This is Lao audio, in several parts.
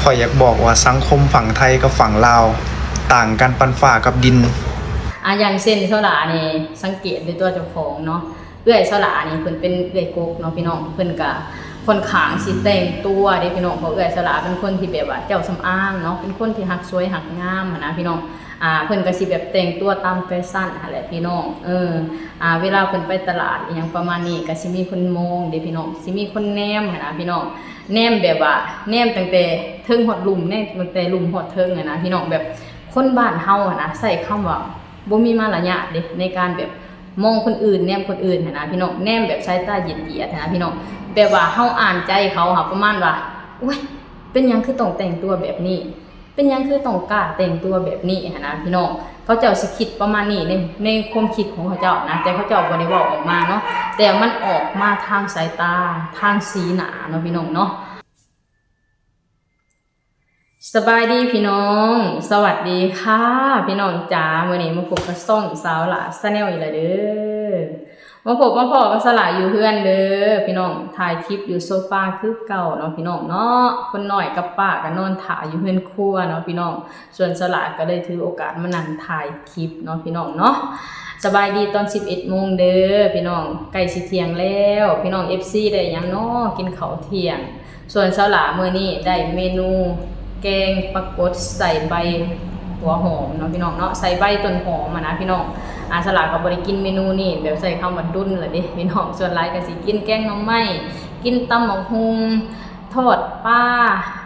ຂ້ອຍຢາກບອກວ່າສັງຄົມຝັ່ງໄທກັບຝັ່ງລາວຕ່າງກັນປານຟ້າກັບດິນ. ອາ ຢ່າງເຊັ່ນສາວຫຼ້ານີ້ສັງເກດດ້ວຍຕົວເຈົ້າຂອງເນາະ, ເອື້ອຍສາວຫຼ້ານີ້ເພິ່ນເປັນເອື້ອຍກົກເນາະພີ່ນ້ອງ, ເພິ່ນກະຄ່ອນຂ້າງຊິແຕ່ງຕົວເດ້ພີ່ນ້ອງ, ເພາະເອື້ອຍສາວຫຼ້າເປັນຄົນທີ່ແບບວ່າເຈົ້າສຳອາງເນາະ, ເປັນຄົນທີ່ຮັກສວຍຮັກງາມຫັ້ນນະພີ່ນ້ອງ. ອາ ເພິ່ນກະຊິແບບແຕ່ງຕົວຕາມແຟຊັນຫັ້ນແຫຼະພີ່ນ້ອງ. ເອີ ອາ ເວລາເພິ່ນໄປຕະຫຼາດອີ່ຫຍັງປະມານນີ້ ກະຊິມີຄົນມອງເດ້ພີ່ນ້ອງ, ຊິມີຄົນແນມຫັ້ນນະພີ່ນ້ອງ. ແນມແບບວ່າແນມຕັ້ງແຕ່ເທິງຮອດລຸ່ມ, ແນມຕັ້ງແຕ່ລຸ່ມຮອດເທິງຫັ້ນນະພີ່ນ້ອງ. ແບບຄົນບ້ານເຮົາຫັ້ນນະ ໃຊ້ຄຳວ່າບໍ່ມີມາລະຍາດເດ້ ໃນການແບບມອງຄົນອື່ນ ແນມຄົນອື່ນຫັ້ນນະພີ່ນ້ອງ, ແນມແບບສາຍຕາຢຽດໆຫັ້ນນະພີ່ນ້ອງ. ແບບວ່າເຮົາອ່ານໃຈເຂົາຫັ້ນ ປະມານວ່າ ໂອ້ຍ ເປັນຫຍັງຄືຕ້ອງແຕ່ງຕົວແບບນີ້? ເປັນຫຍັງຄືຕ້ອງກ້າແຕ່ງຕົວແບບນີ້ຫັ້ນນະພີ່ນ້ອງ. ເຂົາເຈົ້າຊິຄິດປະມານນີ້ໃນ ໃນຄວາມຄິດຂອງເຂົາເຈົ້ານະ, ແຕ່ເຂົາເຈົ້າບໍ່ໄດ້ເວົ້າອອກມາເນາະ, ແຕ່ມັນອອກມາທາງສາຍຕາ ທາງສີໜ້າເນາະພີ່ນ້ອງເນາະ. ສະບາຍດີພີ່ນ້ອງ, ສະຫວັດດີຄ່ະພີ່ນ້ອງຈ໋າ. ມື້ນີ້ມາພົບກັບຊ່ອງສາວຫຼ້າ Channel ອີກແລ້ວເດີ້. ມາພົບມາພໍ້ກັບສາວຫຼ້າຢູ່ເຮືອນເດີ້ພີ່ນ້ອງ, ຖ່າຍຄລິບຢູ່ໂຊຟາຄືເກົ່າເນາະພີ່ນ້ອງເນາະ. ຄົນນ້ອຍກັບປ້າກໍນອນຖ້າຢູ່ເຮືອນຄົວເນາະພີ່ນ້ອງ, ສ່ວນສາວຫຼ້າກໍເລີຍຖືໂອກາດມານັ່ງຖ່າຍຄລິບເນາະພີ່ນ້ອງເນາະ. ສະບາຍດີຕອນສິບເອັດໂມງເດີ້ພີ່ນ້ອງ, ໃກ້ຊິທ່ຽງແລ້ວ. ພີ່ນ້ອງ ເອັຟຊີ ໄດ້ຫຍັງເນາະ ກິນເຂົ້າທ່ຽງ? ສ່ວນສາວຫຼ້າມື້ນີ້ໄດ້ເມນູແກງປາກົດໃສ່ໃບຫົວຫອມເນາະພີ່ນ້ອງເນາະ, ໃສ່ໃບຕົ້ນຫອມຫັ້ນນະພີ່ນ້ອງ. ອາ ສາວຫຼ້າກໍບໍ່ໄດ້ກິນເມນູນີ້ ແບບໃຊ້ຄຳວ່າດົນແລ້ວເດ້ພີ່ນ້ອງ, ສ່ວນຫຼາຍກໍຊິກິນແກງໜໍ່ໄມ້, ກິນຕຳບັກຫຸ່ງ, ທອດປາ,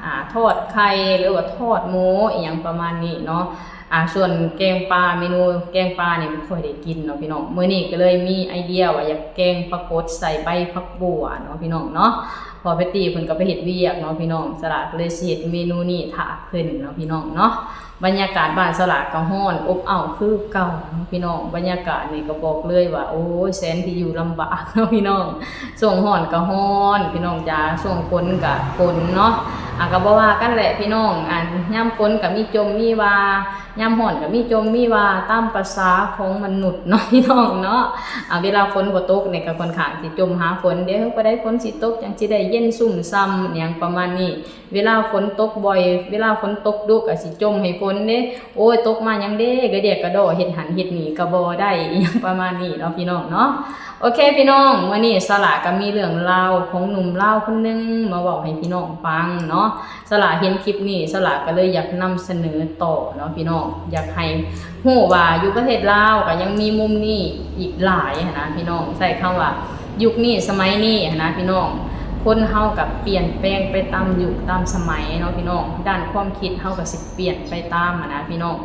ອາ ທອດໄຂ່ ຫຼືວ່າທອດໝູ ອີ່ຫຍັງປະມານນີ້ເນາະ. ອາ ສ່ວນແກງປາ ເມນູແກງປານີ້ບໍ່ຄ່ອຍໄດ້ກິນເນາະພີ່ນ້ອງ. ມື້ນີ້ກໍເລີຍມີໄອເດຍວ່າຢາກແກງປາກົດໃສ່ໃບຜັກບົ່ວເນາະພີ່ນ້ອງເນາະ, ເພາະແພັດຕີ້ເພິ່ນກໍໄປເຮັດວຽກເນາະພີ່ນ້ອງ, ສາວຫຼ້າກໍເລີຍຊິເຮັດເມນູນີ້ຖ້າເພິ່ນເນາະພີ່ນ້ອງເນາະ. ບັນຍາກາດບ້ານສາວຫຼ້າກໍຮ້ອນອົບອ້າວຄືເກົ່າເນາະພີ່ນ້ອງ, ບັນຍາກາດນີ້ກໍບອກເລີຍວ່າ ໂອ້ຍ ແສນທີ່ຢູ່ລຳບາກເນາະພີ່ນ້ອງ. ຊ່ວງຮ້ອນກໍຮ້ອນພີ່ນ້ອງຈ໋າ, ຊ່ວງຝົນກໍຝົນເນາະ. ອາ ກໍບໍ່ວ່າກັນແຫຼະພີ່ນ້ອງ, ອາ ຍາມຝົນກໍມີຈົ່ມມີວ່າ, ຍາມຮ້ອນກໍມີຈົ່ມມີວ່າ ຕາມປະສາຂອງມະນຸດເນາະພີ່ນ້ອງເນາະ. ອາ ເວລາຝົນບໍ່ຕົກນີ້ກໍຄ່ອນຂ້າງຊິຈົ່ມຫາຝົນເດ້, ເອີ ພໍໃດຝົນຊິຕົກຈັ່ງຊິໄດ້ເຢັນຊຸ່ມຊ່ຳ ຫຍັງປະມານນີ້. ເວລາຝົນຕົກບ່ອຍ ເວລາຝົນຕົກດຸກໍຊິຈົ່ມໃຫ້ຝົນເດ້, ໂອ້ຍ ຕົກມາຫຍັງເດ້ ກະດຽກກະດໍ້ ເຮັດຫັ້ນເຮັດນີ້ກໍບໍ່ໄດ້ ອີ່ຫຍັງປະມານນີ້ເນາະພີ່ນ້ອງເນາະ. ໂອເຄພີ່ນ້ອງ, ມື້ນີ້ສາວຫຼ້າກໍມີເລື່ອງລາວຂອງໜຸ່ມລາວຄົນໜຶ່ງມາເວົ້າໃຫ້ພີ່ນ້ອງຟັງເນາະ. ສາວຫຼ້າເຫັນຄລິບນີ້ ສາວຫຼ້າກໍເລີຍຢາກນຳສະເໜີຕໍ່ເນາະພີ່ນ້ອງ, ຢາກໃຫ້ຮູ້ວ່າຢູ່ປະເທດລາວກໍຍັງມີມຸມນີ້ອີກຫຼາຍຫັ້ນນະພີ່ນ້ອງ. ໃຊ້ຄຳວ່າ ຍຸກນີ້ສະໄໝນີ້ຫັ້ນນະພີ່ນ້ອງ, ຄົນເຮົາກໍປ່ຽນແປງໄປຕາມຍຸກຕາມສະໄໝເນາະພີ່ນ້ອງ, ດ້ານຄວາມຄິດເຮົາກໍຊິປ່ຽນໄປຕາມຫັ້ນນະພີ່ນ້ອງ.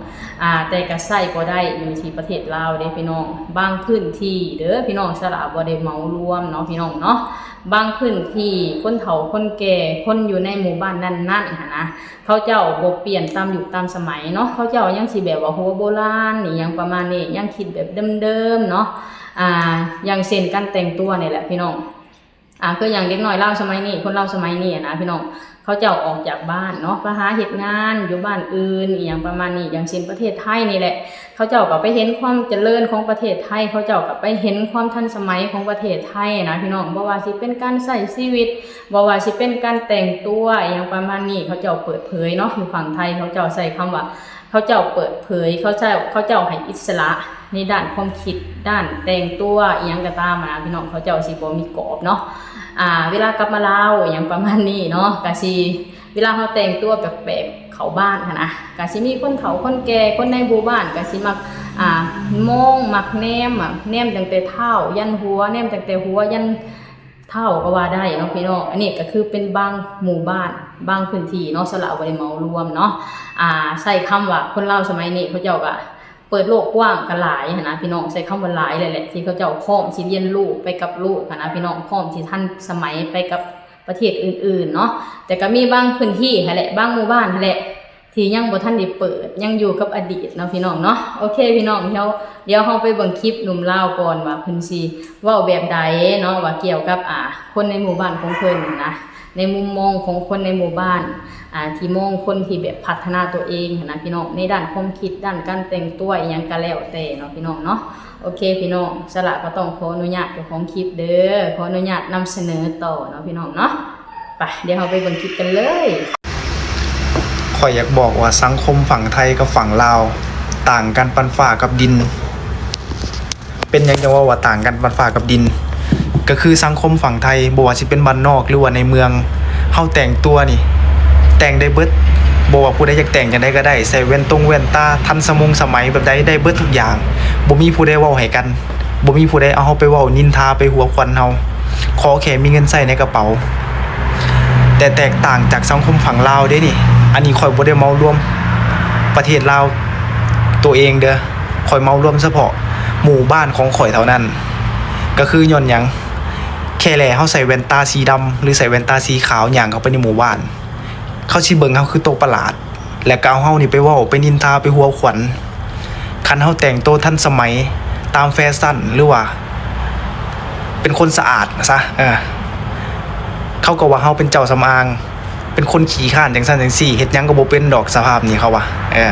ອາ ແຕ່ກໍໃຊ້ບໍ່ໄດ້ຢູ່ທີ່ປະເທດລາວເດ້ພີ່ນ້ອງ, ບາງພື້ນທີ່ເດີພີ່ນ້ອງ, ສາວຫຼ້າບໍ່ໄດ້ເໝົາລວມເນາະພີ່ນ້ອງເນາະ. ບາງພື້ນທີ່ຄົນເຖົ້າຄົນແກ່ ຄົນຢູ່ໃນໝູ່ບ້ານນັ້ນໆຫັ້ນນະ, ເຂົາເຈົ້າບໍ່ປ່ຽນຕາມຍຸກຕາມສະໄໝເນາະ, ເຂົາເຈົ້າຍັງຊິແບບວ່າຫົວໂບລານ ອີ່ຫຍັງປະມານນີ້, ຍັງຄິດແບບເດີມໆເນາະ. ອາ ຢ່າງເຊັ່ນການແຕ່ງຕົວນີ້ແຫຼະພີ່ນ້ອງ. ອາ ຄືຢ່າງເດັກນ້ອຍລາວສະໄໝນີ້ ຄົນລາວສະໄໝນີ້ນະພີ່ນ້ອງ, ເຂົາເຈົ້າອອກຈາກບ້ານເນາະ ໄປຫາເຮັດງານຢູ່ບ້ານອື່ນ ອີ່ຫຍັງປະມານນີ້. ຢ່າງເຊັ່ນປະເທດໄທນີ້ແຫຼະ, ເຂົາເຈົ້າກໍໄປເຫັນຄວາມຈະເລີນຂອງປະເທດໄທ, ເຂົາເຈົ້າກໍໄປເຫັນຄວາມທັນສະໄໝຂອງປະເທດໄທນະພີ່ນ້ອງ. ບໍ່ວ່າຊິເປັນການໃຊ້ຊີວິດ, ບໍ່ວ່າຊິເປັນການແຕ່ງຕົວ ອີ່ຫຍັງປະມານນີ້, ເຂົາເຈົ້າເປີດເຜີຍເນາະ. ຢູ່ຝັ່ງໄທເຂົາເຈົ້າໃຊ້ຄຳວ່າ ເຂົາເຈົ້າເປີດເຜີຍ, ເຂົາເຈົ້າ ເຂົາເຈົ້າໃຫ້ອິດສະຫຼະໃນດ້ານຄວາມຄິດ, ດ້ານແຕ່ງຕົວ ອີ່ຫຍັງກໍຕາມນະພີ່ນ້ອງ, ເຂົາເຈົ້າຊິບໍ່ມີກອບເນາະ. ອາ ເວລາກັບມາລາວ ອີ່ຫຍັງປະມານນີ້ເນາະ, ກະຊິ ເວລາເຮົາແຕ່ງຕົວແປກໆເຂົ້າບ້ານຫັ້ນນະ, ກະຊິມີຄົນເຖົ້າຄົນແກ່, ຄົນໃນໝູ່ບ້ານກະຊິມັກ ອາ ມອງ ມັກແນມ ແນມຕັ້ງແຕ່ເທົ້າຢັນຫົວ, ແນມຕັ້ງແຕ່ຫົວຢັນ ເທົ່າກໍວ່າໄດ້ເນາະພີ່ນ້ອງ. ອັນນີ້ກໍຄືເປັນບາງໝູ່ບ້ານ ບາງພື້ນທີ່ເນາະ, ສະຫຼະບໍ່ໄດ້ເໝົາລວມເນາະ. ອາ ໃຊ້ຄຳວ່າຄົນລາວສະໄໝນີ້ ເຂົາເຈົ້າກໍເປີດໂລກກວ້າງ ກໍຫຼາຍຫັ້ນນະພີ່ນ້ອງ, ໃຊ້ຄຳວ່າຫຼາຍເລີຍແຫຼະ ທີ່ເຂົາເຈົ້າພ້ອມຊິຮຽນຮູ້ໄປກັບໂລກຫັ້ນນະພີ່ນ້ອງ, ພ້ອມຊິທັນສະໄໝໄປກັບປະເທດອື່ນໆເນາະ. ແຕ່ກໍມີບາງພື້ນທີ່ຫັ້ນແຫຼະ ບາງໝູ່ບ້ານຫັ້ນແຫຼະ ທີ່ຍັງບໍ່ທັນໄດ້ເປີດ, ຍັງຢູ່ກັບອະດີດເນາະພີ່ນ້ອງເນາະ. ໂອເຄພີ່ນ້ອງ, ດຽວ ດຽວເຮົາໄປເບິ່ງຄລິບໜຸ່ມລາວກ່ອນວ່າເພິ່ນຊິເວົ້າແບບໃດເນາະ, ວ່າກ່ຽວກັບ ອາ ຄົນໃນໝູ່ບ້ານຂອງເພິ່ນນະ, ໃນມຸມມອງຂອງຄົນໃນໝູ່ບ້ານ ອາ ທີ່ມອງຄົນທີ່ແບບພັດທະນາຕົວເອງຫັ້ນນະພີ່ນ້ອງ, ໃນດ້ານຄວາມຄິດ, ດ້ານການແຕ່ງຕົວ ອີ່ຫຍັງກໍແລ້ວແຕ່ເນາະພີ່ນ້ອງເນາະ. ໂອເຄພີ່ນ້ອງ, ສະຫຼະກໍຕ້ອງຂໍອະນຸຍາດເຈົ້າຂອງຄລິບເດີ້, ຂໍອະນຸຍາດນຳສະເໜີຕໍ່ເນາະພີ່ນ້ອງເນາະ. ໄປ ດຽວເຮົາໄປເບິ່ງຄລິບກັນເລີຍ. ຂ້ອຍຢາກບອກວ່າສັງຄົມຝັ່ງໄທກັບຝັ່ງລາວຕ່າງກັນປານຟ້າກັບດິນ. ເປັນຫຍັງຈັ່ງເວົ້າວ່າຕ່າງກັນປານຟ້າກັບດິນ? ກໍຄືສັງຄົມຝັ່ງໄທ ບໍ່ວ່າຊິເປັນບ້ານນອກ ຫຼືວ່າໃນເມືອງ, ເຮົາແຕ່ງຕົວນີ້ແຕ່ງໄດ້ເບິດ, ບໍ່ວ່າຜູ້ໃດຢາກແຕ່ງຈັ່ງໃດກໍໄດ້, ໃສ່ແວ່ນຕົງແວ່ນຕາ ທັນສະມົງສະໄໝແບບໃດ ໄດ້ເບິດທຸກຢ່າງ, ບໍ່ມີຜູ້ໃດເວົ້າໃຫ້ກັນ. ບໍ່ມີຜູ້ໃດເອົາເຮົາໄປເວົ້ານິນທາ ໄປຫົວຂວັນເຮົາ, ຂໍແຄ່ມີເງິນໃຊ້ໃນກະເປົາ. ແຕ່ແຕກຕ່າງຈາກສັງຄົມຝັ່ງລາວເດ້ນີ້, ອັນນີ້ຂ້ອຍບໍ່ໄດ້ເໝົາລວມປະເທດລາວຕົວເອງເດີ້, ຂ້ອຍເໝົາລວມສະເພາະໝູ່ບ້ານຂອງຂ້ອຍເທົ່ານັ້ນ. ກໍຄືຍ້ອນຫຍັງ? ແຄ່ແລ້ເຮົາໃສ່ແວ່ນຕາສີດຳ ຫຼືໃສ່ແວ່ນຕາສີຂາວ ຍ່າງເຂົ້າໄປໃນໝູ່ບ້ານ, ເຂົາຊິເບິ່ງເຮົາຄືໂຕປະຫຼາດ ແລ້ວກໍເອົາເຮົານີ້ໄປເວົ້າ ໄປນິນທາ ໄປຫົວຂວັນ. ຄັນເຮົາແຕ່ງໂຕທັນສະໄໝຕາມແຟຊັນ ຫຼືວ່າເປັນຄົນສະອາດຊະ, ເອີ ເຂົາກໍວ່າເຮົາເປັນເຈົ້າສຳອາງ, ເປັນຄົນຂີ້ຄ້ານຈັ່ງຊັ້ນຈັ່ງຊີ້, ເຮັດຫຍັງກໍບໍ່ເປັນດອກສະພາບນີ້ ເຂົາວ່າ. ເອີ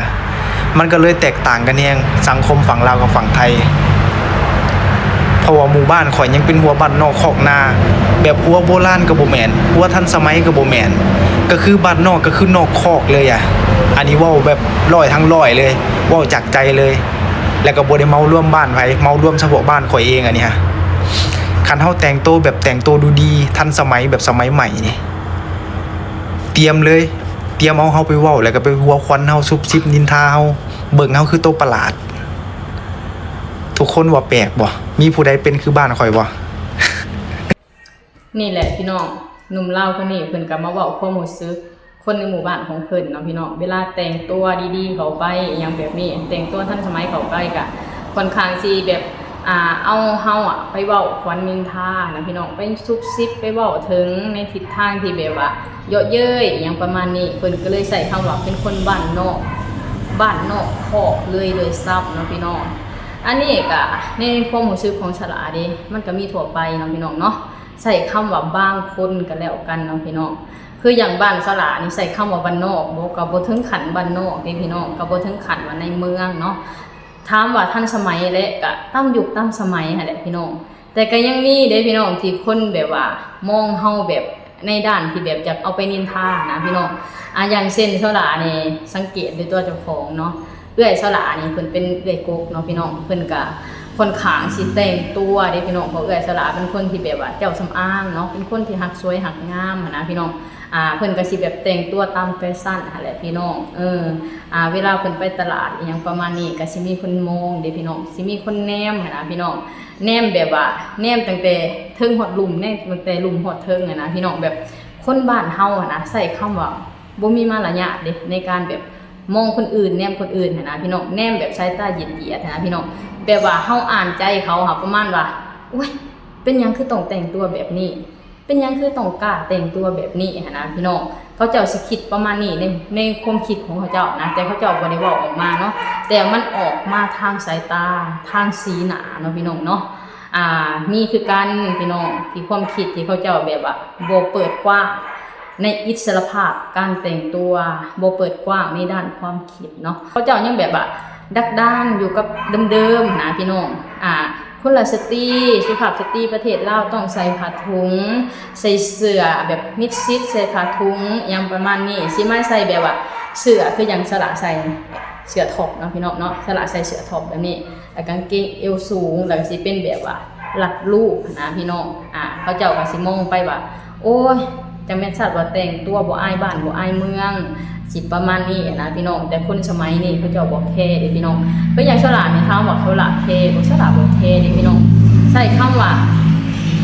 ມັນກໍເລີຍແຕກຕ່າງກັນແຮງ ສັງຄົມຝັ່ງລາວກັບຝັ່ງໄທ. ເພາະວ່າໝູ່ບ້ານຂ້ອຍຍັງເປັນຫົວບ້ານນອກຄອກນາ, ແບບຫົວໂບລານກໍບໍ່ແມ່ນ, ຫົວທັນສະໄໝກໍບໍ່ແມ່ນ, ກໍຄືບ້ານນອກກໍຄືນອກຄອກເລີຍອະ. ອັນນີ້ເວົ້າແບບຮ້ອຍທັງຮ້ອຍເລີຍ, ເວົ້າຈາກໃຈເລີຍ, ແລ້ວກໍບໍ່ໄດ້ເໝົາລວມບ້ານໃຜ, ເໝົາລວມສະເພາະບ້ານຂ້ອຍເອງ. ອັນນີ້ຮະ ຄັນເຮົາແຕ່ງໂຕແບບແຕ່ງໂຕດູດີ ທັນສະໄໝ ແບບສະໄໝໃໝ່ນີ້, ຕຽມເລີຍ, ຕຽມເອົາເຮົາໄປເວົ້າ ແລ້ວກໍໄປຫົວຂວັນເຮົາ, ຊຸບຊິບນິນທາເຮົາ, ເບິ່ງເຮົາຄືໂຕປະຫຼາດ. ທຸກຄົນວ່າແປກບໍ່? ມີຜູ້ໃດເປັນຄືບ້ານຂ້ອຍບໍ່? ນີ້ແຫຼະພີ່ນ້ອງ, ໜຸ່ມລາວຄົນນີ້ເພິ່ນກໍມາເວົ້າຄວາມຮູ້ສຶກຄົນໃນໝູ່ບ້ານຂອງເພິ່ນເນາະພີ່ນ້ອງ. ເວລາແຕ່ງຕົວດີໆເຂົ້າໄປ ອີ່ຫຍັງແບບນີ້, ແຕ່ງຕົວທັນສະໄໝເຂົ້າໄປ ກະຂ້ອນຂ້າງຊິແບບ ອ່າ ເອົາເຮົາອະໄປເວົ້າຂວັນນິນທານະພີ່ນ້ອງ, ໄປຊຸບຊິບ ໄປເວົ້າເຖິງໃນທິດທາງທີ່ແບບວ່າເຍາະເຍີ້ຍ ອີ່ຫຍັງປະມານນີ້. ເພິ່ນກໍເລີຍໃຊ້ຄຳວ່າເປັນຄົນບ້ານນອກ, ບ້ານນອກຄອກເລີຍດ້ວຍຊ້ຳເນາະພີ່ນ້ອງ. ອັນນີ້ກະໃນຄວາມຮູ້ສຶກຂອງສະຫຼາເດ້, ມັນກະມີທົ່ວໄປເນາະພີ່ນ້ອງເນາະ, ໃຊ້ຄຳວ່າບາງຄົນກໍແລ້ວກັນເນາະພີ່ນ້ອງ. ຄືຢ່າງບ້ານສະຫຼານີ້ໃຊ້ຄຳວ່າບ້ານນອກບໍ່? ກໍບໍ່ເຖິງຂັ້ນບ້ານນອກເດ້ພີ່ນ້ອງ, ກໍບໍ່ເຖິງຂັ້ນວ່າໃນເມືອງເນາະ. ຖາມວ່າທັນສະໄໝແຫຼະ, ກະຕາມຍຸກຕາມສະໄໝຫັ້ນແຫຼະພີ່ນ້ອງ. ແຕ່ກໍຍັງມີເດ້ພີ່ນ້ອງ ທີ່ຄົນແບບວ່າມອງເຮົາແບບໃນດ້ານທີ່ແບບຢາກເອົາໄປນິນທານະພີ່ນ້ອງ. ອາ ຢ່າງເຊັ່ນສາວຫຼ້ານີ້ ສັງເກດດ້ວຍຕົວເຈົ້າຂອງເນາະ, ເອື້ອຍສາວຫຼ້ານີ້ເພິ່ນເປັນເອື້ອຍກົກເນາະພີ່ນ້ອງ, ເພິ່ນກະຂ້ອນຂ້າງຊິແຕ່ງຕົວເດ້ພີ່ນ້ອງ, ເພາະເອື້ອຍສາວຫຼ້າເປັນຄົນທີ່ແບບວ່າເຈົ້າສຳອາງເນາະ, ເປັນຄົນທີ່ຮັກສວຍຮັກງາມຫັ້ນນະພີ່ນ້ອງ. ອ່າ ເພິ່ນກໍຊິແບບແຕ່ງຕົວຕາມແຟຊັນຫັ້ນແຫຼະພີ່ນ້ອງ. ເອີ ອ່າ ເວລາເພິ່ນໄປຕະຫຼາດອີ່ຫຍັງປະມານນີ້ ກໍຊິມີຄົນມອງເດ້ພີ່ນ້ອງ, ຊິມີຄົນແນມຫັ້ນນະພີ່ນ້ອງ, ແນມແບບວ່າແນມຕັ້ງແຕ່ເທິງຮອດລຸ່ມ, ແນມຕັ້ງແຕ່ລຸ່ມຮອດເທິງຫັ້ນນະພີ່ນ້ອງ. ແບບຄົນບ້ານເຮົາຫັ້ນນະ ໃຊ້ຄຳວ່າບໍ່ມີມາລະຍາດເດ້ ໃນການແບບມອງຄົນອື່ນ, ແນມຄົນອື່ນຫັ້ນນະພີ່ນ້ອງ, ແນມແບບສາຍຕາຢຽດໆຫັ້ນນະພີ່ນ້ອງ. ແບບວ່າເຮົາອ່ານໃຈເຂົາຫາ ປະມານວ່າ ໂອ້ຍ ເປັນຫຍັງຄືຕ້ອງແຕ່ງຕົວແບບນີ້? ເປັນຫຍັງຄືຕ້ອງກ້າແຕ່ງຕົວແບບນີ້ຫັ້ນນະພີ່ນ້ອງ. ເຂົາເຈົ້າຊິຄິດປະມານນີ້ໃນ ໃນຄວາມຄິດຂອງເຂົາເຈົ້ານະ, ແຕ່ເຂົາເຈົ້າບໍ່ໄດ້ເວົ້າອອກມາເນາະ, ແຕ່ມັນອອກມາທາງສາຍຕາ, ທາງສີໜ້າເນາະພີ່ນ້ອງເນາະ. ອ່າ ມີຄືກັນພີ່ນ້ອງ ທີ່ຄວามຄິດທີ່ເຂົາເຈົ້າແບບວ່າບໍ່ເປີດກວ້າງໃນອິດສະລະພາບການແຕ່ງຕົວ, ບໍ່ເປີດກວ້າງໃນດ້ານຄວາມຄິດເນາະ. ເຂົາເຈົ້າຍັງແບບວ່າດັກດານຢູ່ກັບເດີມໆນະພີ່ນ້ອງ. ອ່າ ຄຸນລະສະຕີ ສຸພາບສະຕີປະເທດລາວຕ້ອງໃສ່ຜ້າຖົງ, ໃສ່ເສື້ອແບບມິດຊິດ, ໃສ່ຜ້າຖົງ ອີ່ຫຍັງປະມານນີ້. ຊິມາໃສ່ແບບວ່າເສື້ອຄືຫຍັງສະຫຼະໃສ່ເສື້ອທັອບເນາະພີ່ນ້ອງເນາະ, ສະຫຼະໃສ່ເສື້ອທັອບແບບນີ້ ແລ້ວກາງເກງເອວສູງ, ແລ້ວກໍຊິເປັນແບບວ່າລັດຮູບຫັ້ນນະພີ່ນ້ອງ. ອ່າ ເຂົາເຈົ້າກໍຊິມອງໄປວ່າ ໂອ້ຍ ຈັ່ງແມ່ນສັດວ່າແຕ່ງຕົວບໍ່ອາຍບ້ານບໍ່ອາຍເມືອງ ຊິປະມານນີ້ນະພີ່ນ້ອງ. ແຕ່ຄົນສະໄໝນີ້ເຂົາເຈົ້າບໍ່ແຄເດ້ພີ່ນ້ອງ. ເປັນຫຍັງສາວຫຼ້ານີ້ ຖາມວ່າສາວຫຼ້າແຄບໍ່? ສາວຫຼ້າບໍ່ແຄເດ້ພີ່ນ້ອງ. ໃຊ້ຄຳວ່າ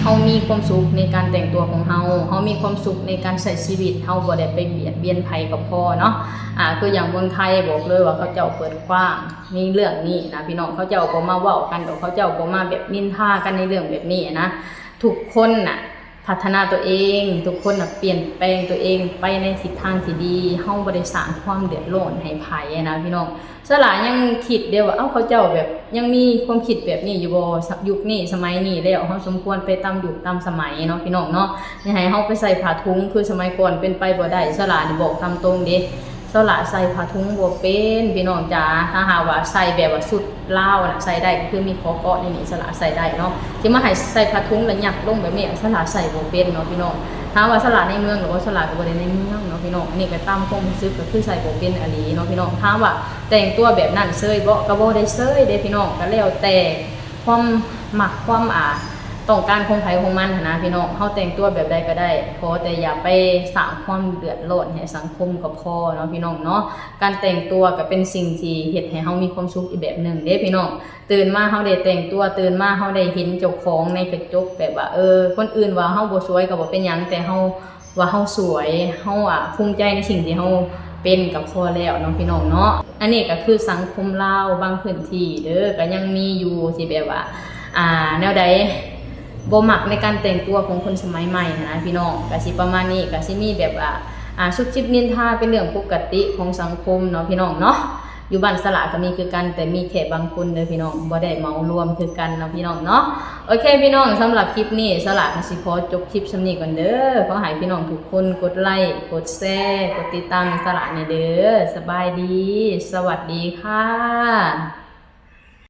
ເຮົາມີຄວາມສຸກໃນການແຕ່ງຕົວຂອງເຮົາ, ເຮົາມີຄວາມສຸກໃນການໃຊ້ຊີວິດ, ເຮົາບໍ່ໄດ້ໄປບຽດບຽນໃຜກໍພໍເນາະ. ອ່າ ຄືຢ່າງເມືອງໄທ ບອກເລີຍວ່າເຂົາເຈົ້າເປີດກວ້າງໃນເລື່ອງນີ້ນະພີ່ນ້ອງ, ເຂົາເຈົ້າບໍ່ມາເວົ້າກັນດອກ, ເຂົາເຈົ້າບໍ່ມາແບບນິນທາກັນໃນເລື່ອງແບບນີ້ນະ. ທຸກຄົນນະ ພັດທະນາຕົວເອງ, ທຸກຄົນນະປ່ຽນແປງຕົວເອງໄປໃນທິດທາງທີ່ດີ, ເຮົາບໍ່ໄດ້ສ້າງຄວາມເດືອດຮ້ອນໃຫ້ໃຜນະພີ່ນ້ອງ. ສາວຫຼ້າຍັງຄິດເດ້ວ່າ ເອົ້າ ເຂົາເຈົ້າແບບຍັງມີຄວາມຄິດແບບນີ້ຢູ່ບໍ່? ສະ ຍຸກນີ້ສະໄໝນີ້ແລ້ວ ເຮົາສົມຄວນໄປຕາມຍຸກຕາມສະໄໝເນາະພີ່ນ້ອງເນາະ. ຢ່າໃຫ້ເຮົາໄປໃສ່ຜ້າຖົງຄືສະໄໝກ່ອນ ເປັນໄປບໍ່ໄດ້. ສາວຫຼ້ານີ້ບອກຕາມຕົງເດ້, ສາວຫຼ້າໃສ່ຜ້າຖົງບໍ່ເປັນພີ່ນ້ອງຈ໋າ. ຖ້າຫາກວ່າໃສ່ແບບວ່າຊຸດ ລາວນະໃສ່ໄດ້ ກໍຄືມີຂໍເກາະໃນນີ້ ສາວຫຼ້າໃສ່ໄດ້ເນາະ. ຊິມາໃຫ້ໃສ່ຜ້າຖົງແລ້ວຍັດລົງແບບນີ້ ສາວຫຼ້າໃສ່ບໍ່ເປັນເນາະພີ່ນ້ອງ. ຖາມວ່າສະຫຼາໃນເມືອງ ຫຼືບໍ່ ສະຫຼາກໍບໍ່ໄດ້ໃນເມືອງເນາະພີ່ນ້ອງ. ອັນນີ້ກໍຕາມຄວາມຮູ້ສຶກ ກໍຄືໃສ່ບໍ່ເປັນອີ່ຫຼີເນາະພີ່ນ້ອງ. ຖາມວ່າແຕ່ງຕົວແບບນັ້ນເຊີຍບໍ່? ກໍບໍ່ໄດ້ເຊີຍເດ້ພີ່ນ້ອງ. ກໍແລ້ວແຕ່ຄວາມມັກ ຄວາມ ອ່າ ຕ້ອງການຂອງໃຜຂອງມັນຫັ້ນນະພີ່ນ້ອງ. ເຮົາແຕ່ງຕົວແບບໃດກໍໄດ້ ຂໍແຕ່ຢ່າໄປສ້າງຄວາມເດືອດຮ້ອນໃຫ້ສັງຄົມກໍພໍເນາະພີ່ນ້ອງເນາະ. ການແຕ່ງຕົວກໍເປັນສິ່ງທີ່ເຮັດໃຫ້ເຮົາມີຄວາມສຸກອີກແບບໜຶ່ງເດ້ພີ່ນ້ອງ. ຕື່ນມາເຮົາໄດ້ແຕ່ງຕົວ ຕື່ນມາເຮົາໄດ້ເຫັນເຈົ້າຂອງໃນກະຈົກ ແບບວ່າ ເອີ ຄົນອື່ນວ່າເຮົາບໍ່ສວຍກໍບໍ່ເປັນຫຍັງ ແຕ່ເຮົາວ່າເຮົາສວຍ ເຮົາ ອ່າ ພູມໃຈໃນສິ່ງທີ່ເຮົາເປັນກໍພໍແລ້ວເນາະພີ່ນ້ອງເນາະ. ອັນນີ້ກໍຄືສັງຄົມລາວບາງພື້ນທີ່ເດີ ກໍຍັງມີຢູ່ທີ່ແບບວ່າ ອ່າ ແນວໃດ ບໍ່ມັກໃນການແຕ່ງຕົວຂອງຄົນສະໄໝໃໝ່ຫັ້ນນະພີ່ນ້ອງ. ກໍຊິປະມານນີ້ ກໍຊິມີແບບວ່າ ອ່າ ຊຸບຊິບນິນທາເປັນເລື່ອງປົກກະຕິຂອງສັງຄົມເນາະພີ່ນ້ອງເນາະ. ຢູ່ບ້ານສະຫຼາກໍມີຄືກັນ ແຕ່ມີແຄ່ບາງຄົນເດີພີ່ນ້ອງ ບໍ່ໄດ້ເໝົາລວມຄືກັນເນາະພີ່ນ້ອງເນາະ. ໂອເຄພີ່ນ້ອງ ສຳລັບຄລິບນີ້ ສະຫຼາກໍຊິຂໍຈົບຄລິບສ່ຳນີ້ກ່ອນເດີ. ຂໍໃຫ້ພີ່ນ້ອງທຸກຄົນກົດໄລ ກົດແຊ ກົດຕິດຕາມໃຫ້ສະຫຼາແດ່ເດີ. ສະບາຍດີ ສະຫວັດດີຄ່ະ.